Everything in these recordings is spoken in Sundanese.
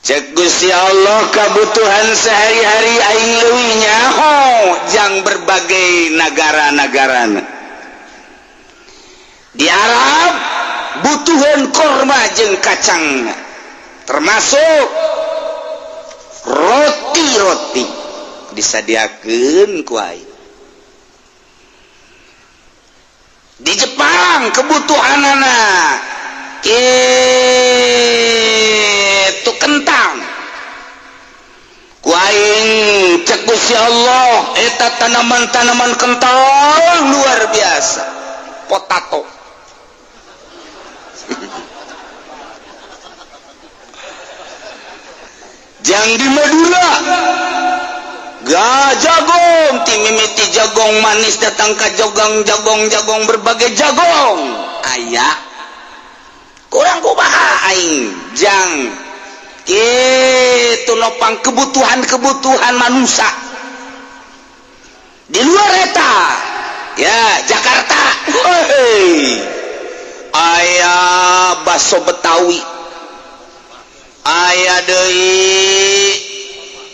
Cek Gusti Allah, kebutuhan sehari-hari aing leuwih nyaho jang berbagai negara-negara. Di Arab butuhan korma jeung kacang, termasuk roti-roti disadiakeun ku aing. Di Jepang kebutuhanana itu kentang, ku aing cek Gusti Allah eta tanaman-tanaman kentang luar biasa, potato. Jang di Madura gak jagong, ti mimiti jagong manis datang ke jogong jagong jagong berbagai jagong aya. Kurang kumaha aing jang itu nopang kebutuhan-kebutuhan manusia di luar eta ya. Jakarta, hei, aya baso Betawi, aya deui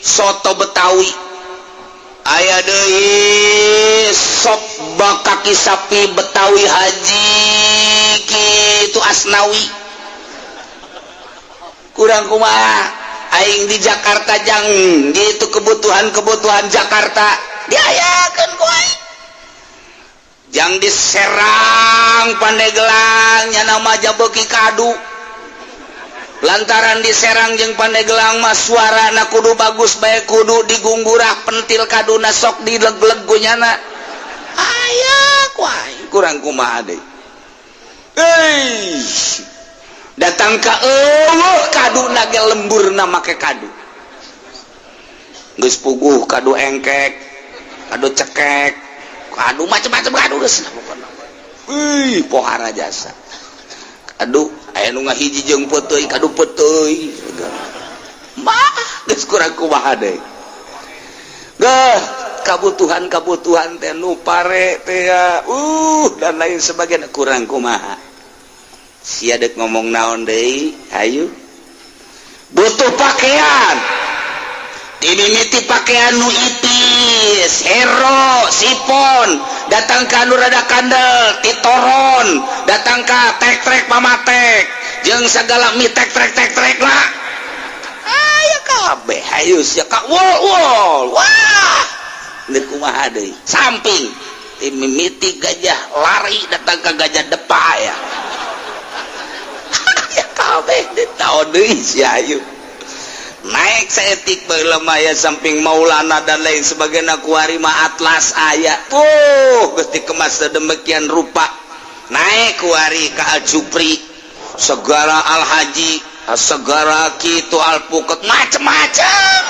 soto Betawi, aya deui sop kaki sapi Betawi Haji kitu Asnawi. Kurang kumaha aing di Jakarta jang gitu kebutuhan-kebutuhan Jakarta diayakeun ku aing? Jang di Serang, Pandeglang nya nama jabeuki kadu, lantaran di Serang jeung Pandeglang mah suarana kudu bagus bae, kudu digunggurak pentil kaduna, sok dileg-leg ku nyana, aya ku aing. Kurang kumaha deui? Euy, datang ka eueuh kaduna ge, lemburna make kadu geus puguh, kadu engkek, kadu cekek, kadu macam-macam, kadu geus pokona. Wih, pohara jasa kadu. Aya nu ngahiji jeung peuteuy, kadu peuteuy mah geus. Kurang kumaha deui? Geh, kabutuhan-kabutuhan teh nu pare teh ya, dan lain sebagainya. Kurang kumaha sia dek ngomong naon deui? Hayu, butuh pakaian, dimimiti pakaian nu ipis, hero sipon, datang ka anu rada kandel, titoron, datang ka tek-trek pamatek jeung segala mi tek trek tek trek lah, aya kabeh. Hayu sia ka wol wol, wah, deuk kumaha deui? Samping dimimiti gajah lari datang ke gajah depa ya, aya kabeh. Di tahun deui sia. Hayu naik saeutik baheula mah aya samping Maulana dan lain sebagainya, kuari mah Atlas aya tuh, geus dikemas sedemikian rupa. Naik kuari ka Al Jupri segala, Al Haji segala kitu, alpuket macem-macem.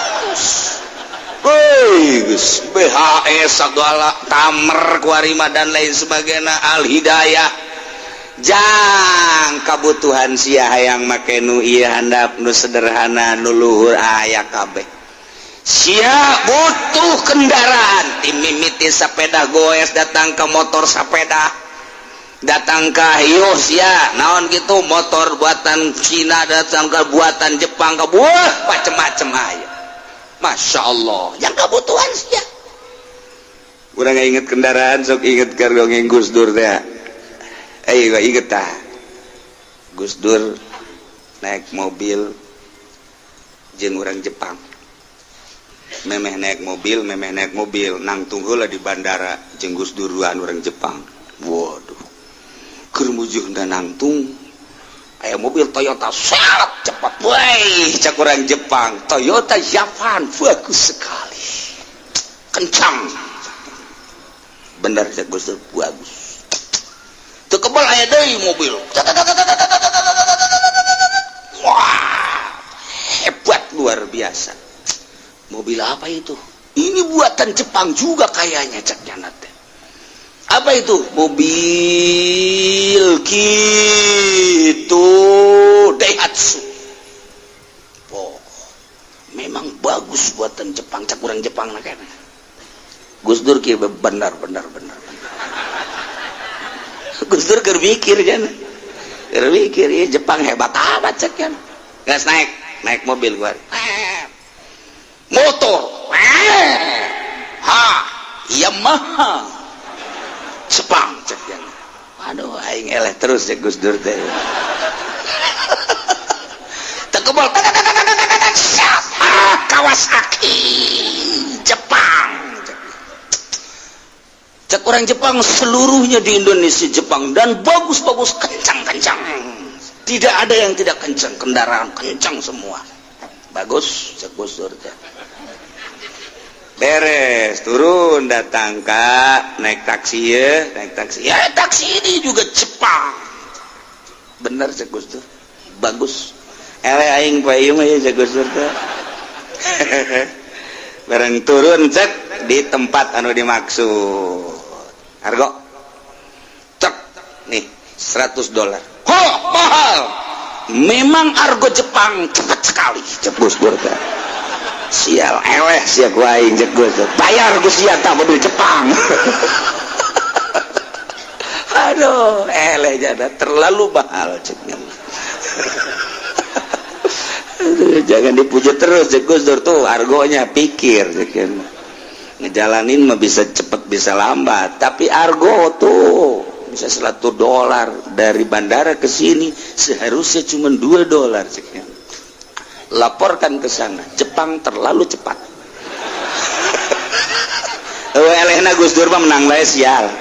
Wih, geus BHS segala, tamer kuari mah dan lain sebagainya, Al Hidayah. Jang kabutuhan sia hayang make nu ieu handap, nu sederhana, nu luhur, aya kabeh. Sia butuh kendaraan, timimiti sepeda goes datang ke motor sepeda, datang ke hiyo sia naon gitu, motor buatan Cina datang ke buatan Jepang, ke buah macem-macem aya. Masya Allah, yang kebutuhan sia. Urang inget kendaraan sok inget keur dongeng Gus Dur teh. Eh, inget tah Gus Dur naik mobil jeung orang Jepang, memeh naik mobil, memeh naik mobil, nangtung heula di bandara jeung Gus Dur duaan orang Jepang. Waduh, keur mujuhna nangtung aya mobil Toyota sangat cepat. Woi, cak orang Jepang, "Toyota Japan bagus sekali, kencang." "Bener," cak Gus Dur, "bagus." Teu kebal aya deui mobil, wah, hebat, luar biasa. "Mobil apa itu?" "Ini buatan Jepang juga kayaknya," cak teh. "Apa itu?" "Mobil gitu, Daihatsu." "Oh, memang bagus buatan Jepang," cak orang Jepang nah. Gus Dur kieu, "Benar, benar, benar, benar." Gus Dur keur mikir, jan keur mikir, ya Jepang hebat amat cek kan. Gas naik. Naik mobil gua, motor, ha, Yamaha Jepang, cek. Aduh, aing eleh terus ya, Gus Dur teh. Tekebol Kawasaki Jepang, cek orang Jepang. Seluruhnya di Indonesia Jepang dan bagus-bagus, kencang-kencang, tidak ada yang tidak kencang, kendaraan kencang semua, bagus, cek Gus Dur teh. Beres turun, datang kak, naik taksi ya, naik taksi ya, taksi ini juga Jepang, bener, cek Gus Dur, bagus. Eleh aing, Pak, ieu mah ya, cek Gus Dur teh. Bareng turun, cek di tempat anu dimaksud, harga cek nih 100 dolar. Oh, mahal memang, argo Jepang cepat sekali, cek Gus Dur teh. Sial, eleh sia ku aing, cek Gus Dur. Bayar, Gus, sia tak mobil Jepang. Aduh, eleh jada, terlalu mahal, ceknya. Aduh, jangan dipuji terus, cek Gus Dur tuh, argonya pikir, ceknya. Ngejalanin mah bisa cepet, bisa lambat, tapi argo tuh bisa 100 dolar dari bandara ke sini seharusnya cuma 2 dolar, ceknya. Laporkan ke sana, Jepang terlalu cepat. Oh, elehna Gus Dur mah, menang bae, sial.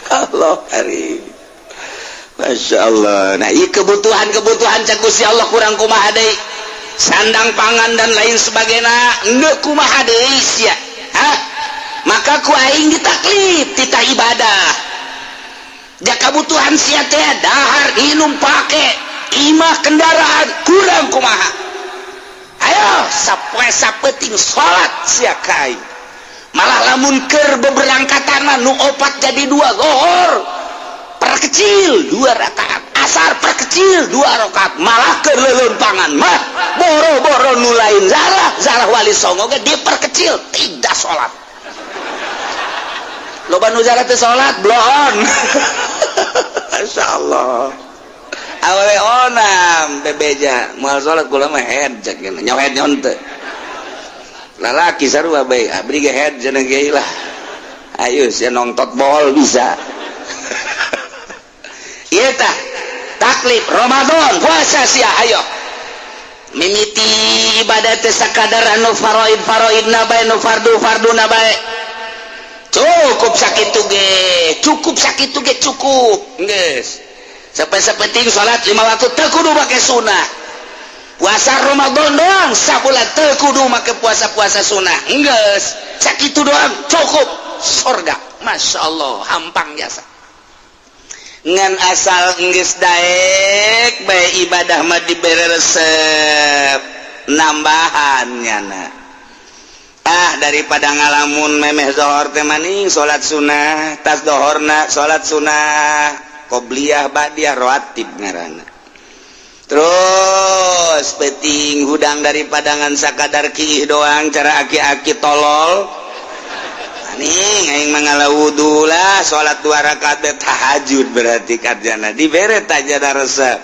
Allah hari, Masya Allah. Nah, ini kebutuhan-kebutuhan, cek Gusti Allah, kurang kumaha deui? Sandang, pangan, dan lain sebagainya, endek kumaha deui sia? Hah? Maka ku aing ditaklif titah ibadah. Ja kebutuhan sia teh dahar, minum, pake, imah, kendaraan, kurang kumaha? Ayo, sapoe sapeting salat sia ka aing. Malah lamun keur beberangkatan mah nu opat jadi dua, lohor perkecil dua rakaat, asar perkecil dua rakaat. Malah keur leuleumpangan mah boro-boro nu lain zarah, zarah Wali Songo ge diperkecil, tidak salat. Loba nu zarah teu salat, bloon. Masya Allah, awewe onam bebeja moal salat, kula mah head, cek nyaho head nyon teu? Lalaki sarua bae, abdi ge head cenah ge lah. Ayo sia nongtot bol bisa. Ieu tah taklif Ramadan, puasa sia. Ayo, mimiti ibadah teh sakadar anu faraid faraid na bae, nu fardu fardu na bae, cukup sakitu ge, cukup sakitu ge, cukup geus. Sampai sapenting salat lima waktu teu kudu make sunnah. Puasa Ramadan doang sabulan, teu kudu make puasa-puasa sunnah. Geus sakitu doang cukup sorga. Masya Allah, hampang jasa. Ngan asal geus daek bae ibadah mah dibere resep nambahan nyana. Ah, daripada ngalamun memeh zohor teh maning salat sunnah, tas dohorna salat sunnah qobliyah, ba'diyah, rawatib ngaranna. Terus peting hudang, daripada ngan sakadar kiih doang, cara aki-aki tolol nih, aing mangala wudu lah, salat dua rakaat tahajud. Berarti karjana dibere tajana resep,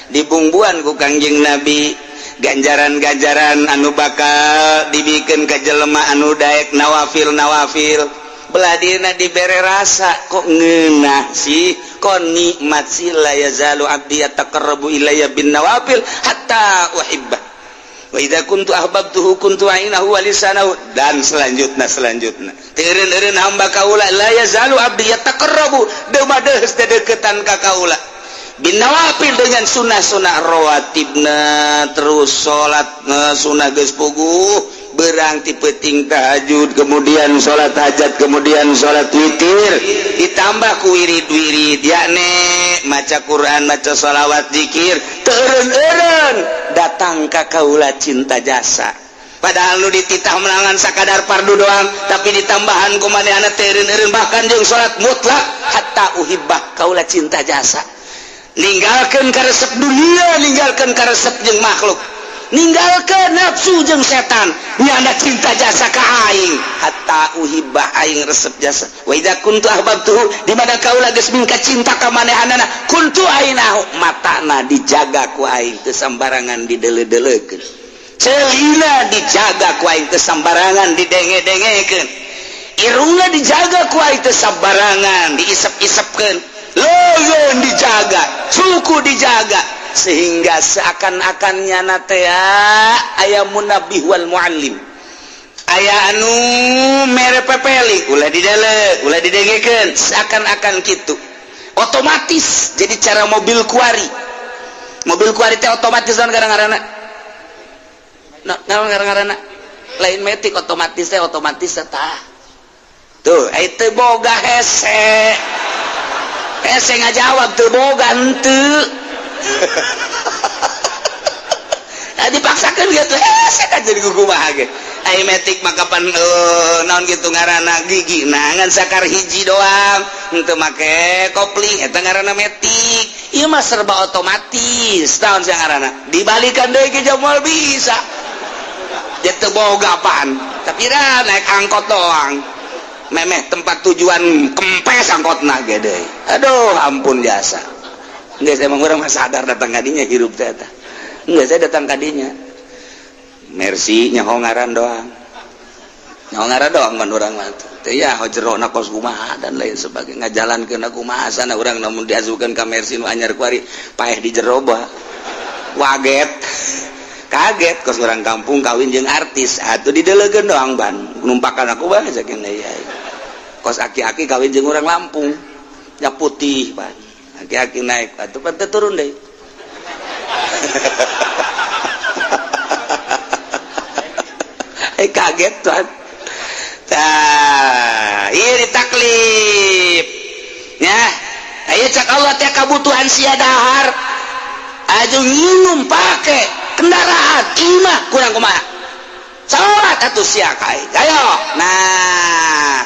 dibumbuan ku Kangjeng Nabi ganjaran-ganjaran anu bakal dibikin ke jelema anu daek nawafil nawafil. Beladina dibere rasa, kok ngeunah sih, kok nikmat sih. La yazalu abdi yataqarrabu ilayya bin nawafil hatta uhibbah, wa idza kuntu ahbabtuhu kuntu ainahu wa lisanahu, dan selanjutnya selanjutnya. Teureun-eureun hamba kaula, la yazalu abdi yataqarrabu, deus dedeketan ka kaula, bin nawafil, dengan sunnah-sunnah rawatibna. Terus salat sunnah geus puguh, berang ti peuting tahajud, kemudian salat hajat, kemudian salat witir, ditambah ku wirid-wirid, yakni maca Quran, maca sholawat, zikir. Teureun-eureun datang ka kaula cinta jasa. Padahal lu dititah melangan sakadar fardu doang, tapi ditambahan ku manehna teureun-eureun, bahkan jeung salat mutlak, hatta uhibbah, kaula cinta jasa. Ninggalkan karesep dunia, ninggalkan karesep jeung makhluk, ninggalkan nafsu jeung setan, nyanda cinta jasa ka aing. Hatta uhibba, aing resep jasa. Wa idza kuntu ahbabtuhu, di mana kaula geus mingka cinta ka manehanana, kuntu ainahu, matana dijaga ku aing teu sambarangan dideuleu-deleukeun, celina dijaga ku aing teu sambarangan didenge-dengekeun, irungna dijaga ku aing teu sambarangan diisep-isepkeun, leungeun dijaga, suku dijaga, sehingga seakan-akan nyana teh aya munabbih wal muallim, aya anu mere pepeli, ulah didele, ulah didengekeun, seakan-akan gitu otomatis. Jadi cara mobil kuari, mobil kuari teh otomatis. Naon ngaran-ngaranna? Naon ngaran-ngaranna? Lain metik, otomatis teh, otomatis tah tuh. Itu boga hese hese ngajawab tuh, boga henteu. Nah, dipaksakan gitu hese kan jadi kumaha ge. Ai metik mah kapan naon gitu ngaranna, gigi nah ngan sakar hiji doang, henteu make kopling, eta ngaranna metik. Ieu mah serba otomatis. Naon sih ngaranna, dibalikan deui ke moal bisa. Dia teu boga apaan, tapi dah naik angkot doang, memeh tempat tujuan kempes angkotna gede. Aduh, ampun jasa. Enggak, saya emang orang mah sadar datang kadinya hirup teh eta. Enggak, saya datang kadinya Mercy, nyaho ngaran doang, nyaho ngaran doang man urang mah teh ya jerona kos kumaha dan lain sebagainya, ngajalankeun kumaha sana urang. Namun diasukeun ka Mercy nu anyar kuari, paeh di jero waget, kaget. Kos orang kampung kawin jeung artis atuh didelegeun doang, ban numpakan aku bae saking ya. Kos aki-aki kawin jeung orang Lampung nya, putih ban, aki-aki naik atuh pan turun deh. Eh, kaget tuan. Tah, ieu ditaklif nya. Aya cak Allah teh kabutuhan sia dahar aju, nginum, pake kendaraan, imah, kurang kumaha? Salat atuh sia kai. Ayo, nah.